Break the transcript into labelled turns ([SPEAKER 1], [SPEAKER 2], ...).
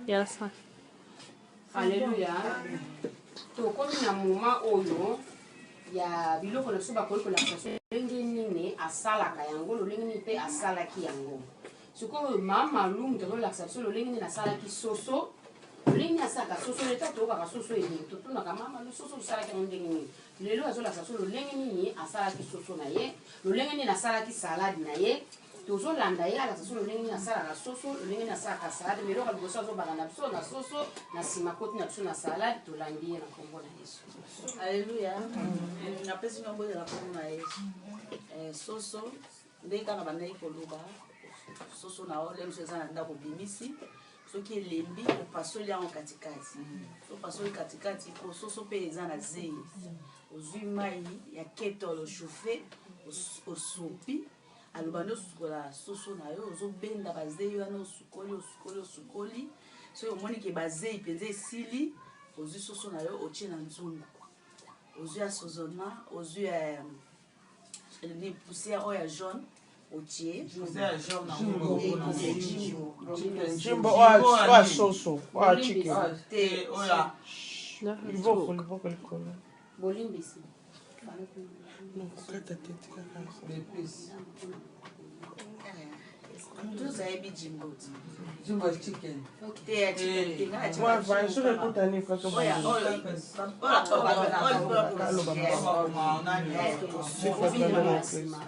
[SPEAKER 1] Yasa.
[SPEAKER 2] Alleluia. Tokomi na moment oyo ya biloko na biso bakoki kolakisa biso lolenge nini asalaka yango, lolenge nini mpe asalaki yango. Sikoyo mama Lu moto azolakisa biso lolenge nini asalaki soso, lolenge nini asalaka soso. Leta toyokaka soso elingi, totunaka mama Lu soso osalaki yango ndenge nini. Lelo azolakisa biso lolenge nini asalaki soso na ye, lolenge nini asalaki salade na ye. Tozolanda ye alakisa biso lolenge nini asalaka soso, lolenge nini asalaka salade. Mais eloko ya liboso azobanda na biso na soso, na nsima koti na biso na salade. Tolandi ye na nkombo na Yesu.
[SPEAKER 3] Alleluia. Napesi bino mbote na nkombo na Yesu. Soso ndenge kaka bandaki koloba, soso na yo lelo eza na ndako, obimisi soki elembi, opasoli yango katikati. So opasoli katikati po soso mpe eza na zei, ozwi mai ya kettle, ochauffe, osopi, aloba nde osukola soso na yo, ozobenda bazei wana, osukoli, osukoli, osukoli. Soki omoni ke bazei mpenza esili, ozwi soso na yo, otie na nzungu, ozwi assaisonnement, ozwi ni poussière oyo ya jaune, otie.
[SPEAKER 4] Jimbo oyo ya soso, oyo ya chicken.
[SPEAKER 3] Te.
[SPEAKER 4] Liboko, liboko likolo.
[SPEAKER 2] Bolimbisi.
[SPEAKER 4] Kokata te, tikaka.
[SPEAKER 3] Moto ayebi jimbo.
[SPEAKER 5] Jimbo chicken.
[SPEAKER 3] Te, ya chicken te, nga
[SPEAKER 4] Mwa vai soki ekutani faso.
[SPEAKER 3] Oyo oyo oyo.
[SPEAKER 4] Kaloba.
[SPEAKER 2] Nsima.